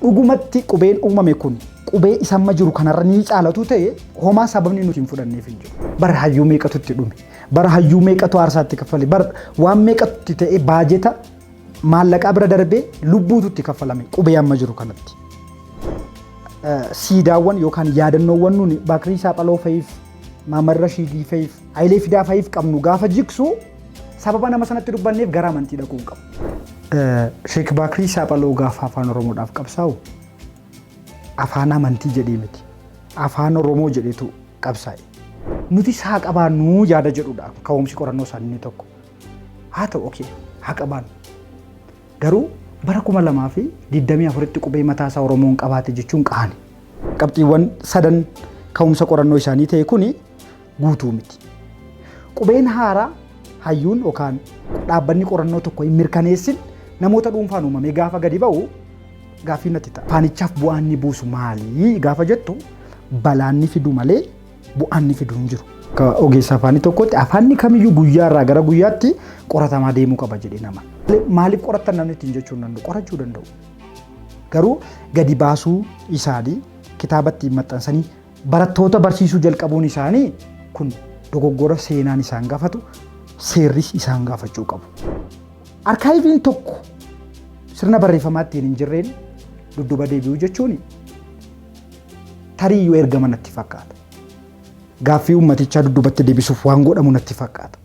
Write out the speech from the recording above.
Dhugumatti qubeen uumame kun qubee isa amma jiru kanarra ni caalatu ta'e, homaa sababni nuti hin fudhanneef hin jiru. Bara hayyuu meeqatu itti dhume? Bara hayyuu meeqatu aarsaatti kaffale? Bara waan meeqatu itti ta'e, baajeta maallaqaa bira darbee lubbuutu itti kaffalame qubee amma jiru kanatti. Siidaawwan yookaan yaadannoowwan nuni Baakrii Saaphaloo fa'iif, Maamar Rashiidii fa'iif, Hayilee Fidaa fa'iif qabnu gaafa jigsu sababa nama sanatti dubbanneef gara amantii dhaquu hin qabu. Sheek Baakrii Saaphaloo gaafa afaan Oromoodhaaf qabsaa'u afaan amantii jedhee miti. Afaan Oromoo jedheetu qabsaa'e. Nutis haa qabaannu yaada jedhudha ka'umsi qorannoo isaanii inni tokko. Haa ta'u, okay, haa qabaannu. Garuu bara 2024tti qubee mataa isaa Oromoon qabaate jechuun qaani. Qabxiiwwan sadan ka'umsa qorannoo isaanii ta'e kuni guutuu miti. Qubeen haaraa hayyuun yookaan dhaabbanni qorannoo tokko hin mirkaneessin namoota dhuunfaan uumamee gaafa gadi ba'u gaaffii natti ta'a. Afaanichaaf bu'aan inni buusu maali gaafa jettu, balaan ni fidu malee bu'aan ni fidu hin jiru. Akka ogeessa afaanii tokkotti afaanni kamiyyuu guyyaa irraa gara guyyaatti qoratamaa deemuu qaba jedhee nama. Maaliif qorattan namni ittiin jechuu hin danda'u? Qorachuu danda'u. Garuu gadi baasuu isaanii, kitaaba ittiin maxxansanii barattoota barsiisuu jalqabuun isaanii kun dogoggora seenaan isaan gaafatu, seerris isaan gaafachuu qabu. Arkaayiviin tokko sirna barreeffamaa ittiin hin jirreen dudduuba deebi'uu jechuun tarii yoo ergama natti fakkaata. Gaaffii uummatichaa dudduubatti deebisuuf waan godhamu natti fakkaata.